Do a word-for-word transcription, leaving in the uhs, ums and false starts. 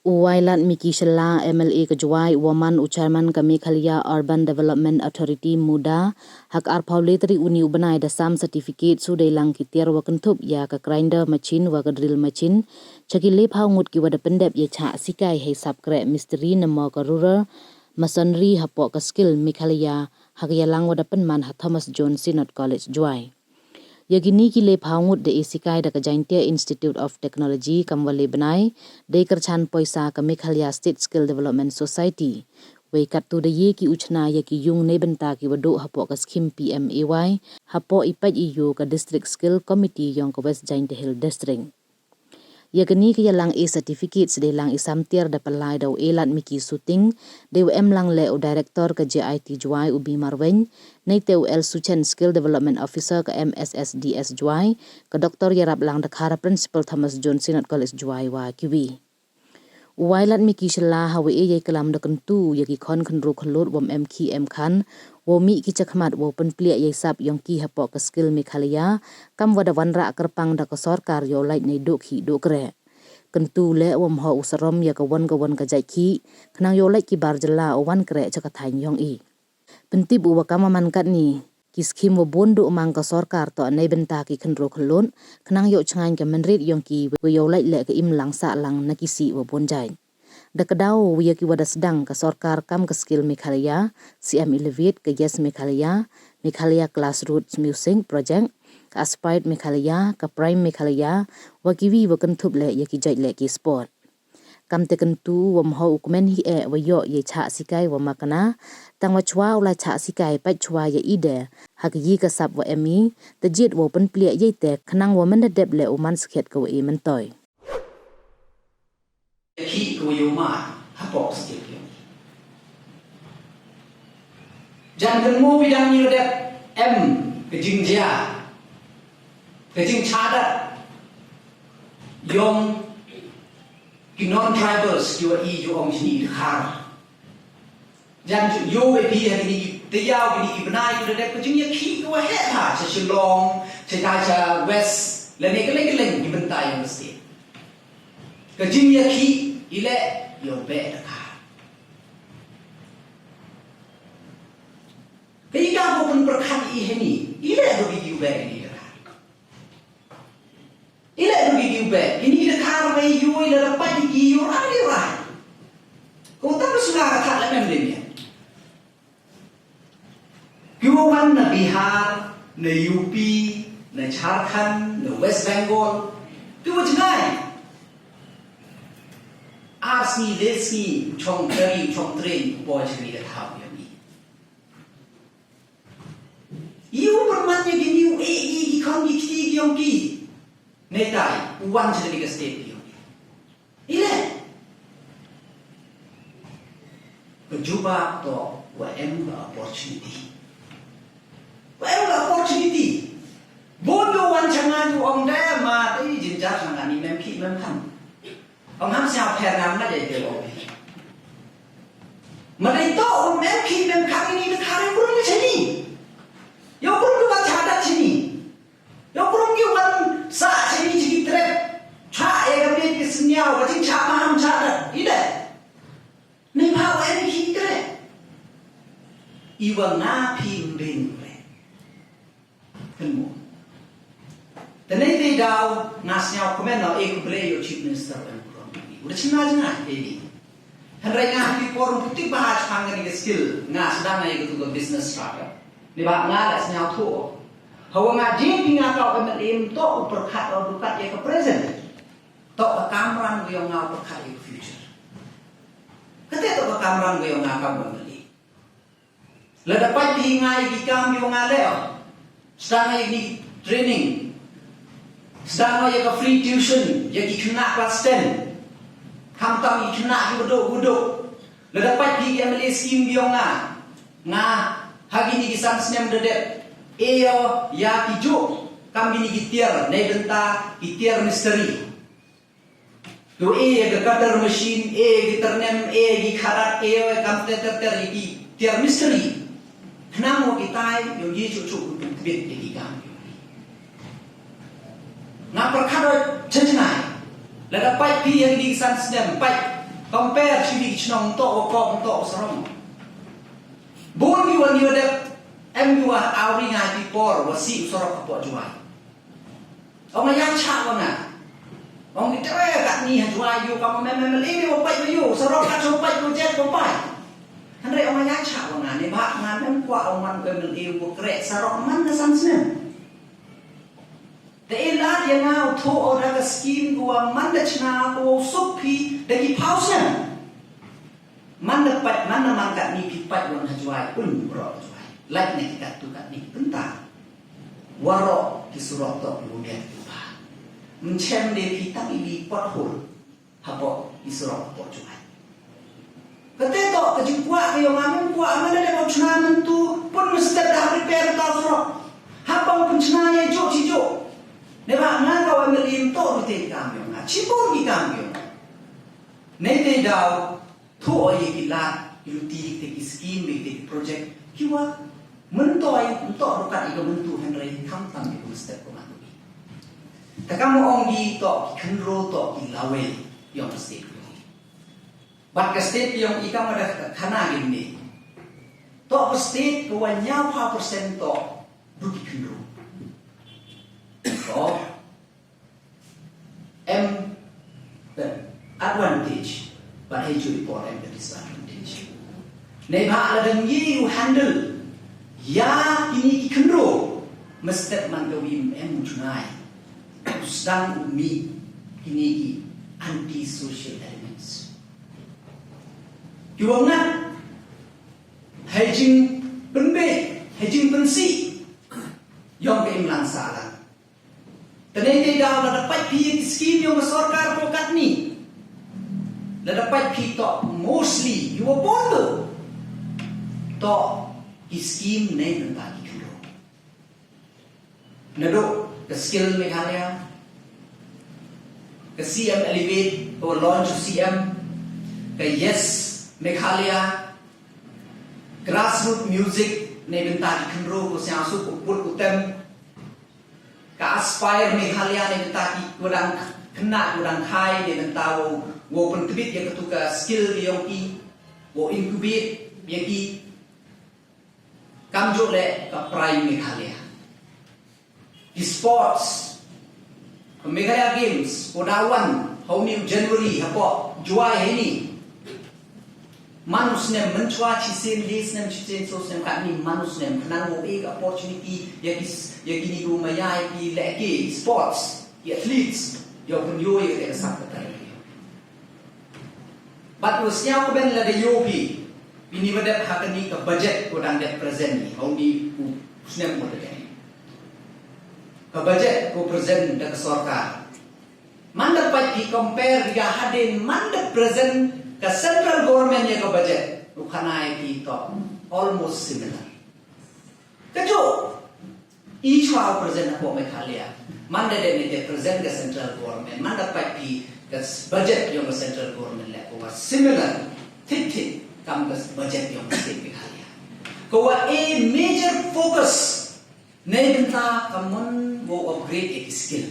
U Wailadmiki Shylla, M L A ka Jowai, u wa man u Chairman ka Meghalaya Urban Development Authority, MUDA, ha ka arphaw le tarik uni u bnai da sam certificate su dei lang ki tiar wa kynthup ya ka grinder machine wa ka drill machine cha ki lephaw ngut ki wa da pyndep ya chah sikai hei sap kreh mistri namo ka rural masonry hapoh ka Skill Meghalaya ha ka yalang wa da pynman ha Thomas Jones Synod College, Jowai. Ya kini ki lephaw ngut da e sikai da ka Jaintia Institute of Technology kam wa le bnai, dei kyrchan poisa ka Meghalaya State Skill Development Society. Wei kattu da ye ki u chna ya ki yung neibynta ki wa duh hapoh ka scheme P M A Y, hapoh i pait i yoh ka District Skill Committee yong ka West Jaintia Hills District. Ya kani ka yalang e certificate sa dei lang i sam tiar da pynlai da u Wailadmiki Suting, dei wa em lang le u Director ka J I T Jowai u B Marwein, neite u L Suchen, Skill Development Officer ka M S S D S Jowai, ka Doctor Yaraplang Dkhar, Principal Thomas Jones Synod College Jowai wa kiwi. U Wailadmiki Shylla ha wa e ya i klam da kyntu ya ki khon khynru khyllood wa em khih em khan, wa mih ki chakhmat wa pynpliah ya i sap yong ki hapoh ka Skill Meghalaya, kam wa da wanrah kyrpang da ka sorkar yow lait nei duh khih duh kreh. Kyntu le wa mho u sarom ya ka wan ka wan ka jait khih, khnang yow lait ki bar jylla u wan kreh cha ka thaiñ yong i. Pyntip u wa kam wa man katni ki scheme wa bun duh mang ka sorkar toh neibynta ki khynru khyllood, khnang yow chngaiñ ka mynrit yong ki wa yow lait le ka im lang sah lang na ki sih wa bun jait. Da kdaw u ya ki wa da sdang ka sorkar kam ka Skill Meghalaya, C M Elevate, ka Yes Meghalaya, Meghalaya Classroots Music Project, ka Aspire Meghalaya, ka Prime Meghalaya, wa kiwi wa kynthup le ya ki jait le ki sport. Kamte kyntu wa mho u kmen hi e wa yoh ya i chah sikai wa makna, tang wa chwa u la chah sikai pait chwa ya i de ha ka yi ka sap wa em i, te jied wa pynpliah ya i te khnang wa mynda dep le u man skhiat ka wa i myntoi. Ki ka wa yoh ma hapoh state yong i. Jan kynmo bidang ni wa dep em ka jingjia, ka jingchadat yong ki non-tribals ki wa i yoh ong chini i Dkhar. Jan yoh wa phi ha kini ki tayaw kini ki bnai ki da dep ka jingyakhih ka wa heh ha cha Shillong, cha ka cha West, lane ka leng ka leng ki bynta yong ka state. Ka jingyakhih i le yow beh Dkhar. Ka i ka wa pynpyrkhat i heni, i le du ki yow beh ini Dkhar. I le du ki yow beh ini Dkhar, wa i yow i le da pait i yow rai i rai. Ko ta sula ka thak le mem le mem. Ki wa wan na Bihar, na U P, na Jharkhand, na West Bengal, ki wa jngai. Ar sngi, le sngi, u chong kari, u chong train, u poi chini ka thaw yong i. I u pynman ya kini u e i ki khon ki kti ki yong ki. Neitai, u wan chini ka state ki yong ki. I le. Ka jubab toh wa em ka opportunity. Wa em ka opportunity. Bun yow wan changa yow ong de ma, te i jinjar changa ni mem khih mem khan. Ong ham sñiaw pher ngam na jai te ong. Ma dei toh ong mem khih mem khan ini Dkhar yow krum chini. Yow krum ki wan chadat chini. Yow krum ki wan sah chini chi ki trep. Cha e ka miet ki sñiaw, ka jingchah maham chadat. I le. Neibhah wa em ki trep. I wa nga phi ym dei re. Kynmo. Te neite daw nga sñiaw kmen o e khublei yow Chief Minister wa em burom. U da chna jngai e ni. Hynrei nga ha ki por ym pu tip bha chpang kani ka skill, nga sdang nga ya katu ka business startup. Neibhah nga la sñiawthooh. Hawa nga jied phi nga ka u M L A ym toh u pyrkhat o du kat ya ka present. Toh ka kamram ka yong nga u pyrkhat ya ka future. Kate toh ka kamram ka yong nga kam u M L A. Lada pait phi nga ya ki kam ki wa nga leh o. Sdang ya ki training. Sdang ya ka free tuition ya ki khynnah class ten. Khamtam ya ki khynnah ki wa duh wa duh. Lada pait phi ki M L A scheme ki yong nga. Nga ha kini ki san snem da dep e o ya ki juk kam kini ki tiar neibynta ki tiar mistri. Yow e ya ka cutter machine, e ya ki tyrnem, e ya ki kharat, e ya kam ter ter ter ya ki tiar mistri. Khnang wa kitai yow ye chuh chuh u tbit ya ki kam. Nga pyrkhat o cha jngai. Lada pait phi ya kini ki san snem, pait. Compare chi wi ki chnong, ym toh wa kop, ym toh wa sarong. Bun ki wa ni wa dep, em ki wa awri nga ki por wa sih u sarok hapoh Jowai. Ong ya chah wa nga. Ong ki te katni ha Jowai yoh, kam mem mem le wa pait wa yoh, sarok ka chu pait wa jet wa pait. Hynrei ong ya chah wa nga, neibhah nga mem kwah ong man u M L A wa kreh sarok man ka san snem. Te e lad ya nga u thoh o da ka scheme ko wa man da chna ko wa u suk phi da ki phaw snem. Man da pait, man da man katni phi pait wan ha Jowai, un waroh Jowai. Lait na ki kattu katni ki pynta. Waroh ki surok toh ki wa miat ki wa bha. Ym chem de phi tang i wi pothole hapoh i surok hapoh Jowai. Kate toh ka jingkwah ka yong nga, mem kwah man da dep u chna mynta, pun mynstep da repair ka surok. Hapang pun chna ya jooh chi jooh. Neibhah nga ka wa M L A, ym toh ru te ki kam yong nga, chibun ki kam yong nga. Nei te daw thoh o ya ki lad, ya luti te ki scheme, ya te ki project ki wa mynta i, ym toh ru kat i ka mynta, hynrei khamtam i ka mynstep ko man tu i. Te kam ong ki toh ki khynroo, toh ki lawei yong ka state yong i. Bad ka state yong i kam da ka khana ki ni. Toh ka state ko wa ynñiaw phaw percent toh du ki khynroo. Toh em the advantage, bad hei jooh i por em the disadvantage. Neibhah la dang ye u handle ya kini ki khynroo, mynstep man ka wi em u chunai. U sdang u mih kini ki anti-social elements. Ki wa ngat hei jingpynbeit, hei jingpynsih yong ka imlang sahlang. Te nei te daw lada pait phi ya ki scheme yong ka sorkar ko katni, lada pait phi toh mostly, i wa bun tu toh ki scheme nei bynta ki khynroo. Nadooh ka Skill Meghalaya, ka C M Elevate, ka wa launch u C M, ka Yes Meghalaya, grassroot music, nei bynta ki khynroo ko sñiawsuk u put u tem, ka Aspire Meghalaya, nei bynta ki wa dang khynnah, wa dang khai, nei bynta wow, wow pyntbit ya katu ka skill yong ki, wow incubate ya ki. Kamjooh le ka Prime Meghalaya. Ki sports, ka Meghalaya Games, ko da wan ha u ni u January hapoh Jowai heini. Man u snem, mynchwa chisien le snem, chisien soo snem katni, man u snem, khnang wow e ka opportunity ya ki s-, ya kini ki wa maya ya ki lehke sports, ki athletes, yow pynyoo ya ka sap ka trai. Bad u sñiaw ko ben lada yoh phi, phi ni wa dep ha kani ka budget ko dang dep present ni, ha u ni u snem ko dep. Ka budget ko present da ka sorkar. Man da pait phi compare ya hadien man da present ka central government ya ka budget, u khana ya phi toh almost similar. Ka jooh i chwa u present hapoh Meghalaya. Man da dep ni te present ka central government, man da pait phi ka s-, budget yong ka central government le ko wa similar thik thik kam ka s-, budget yong ka state Meghalaya. Ko wa e major focus nei bynta ka mon wow upgrade ya ki skill.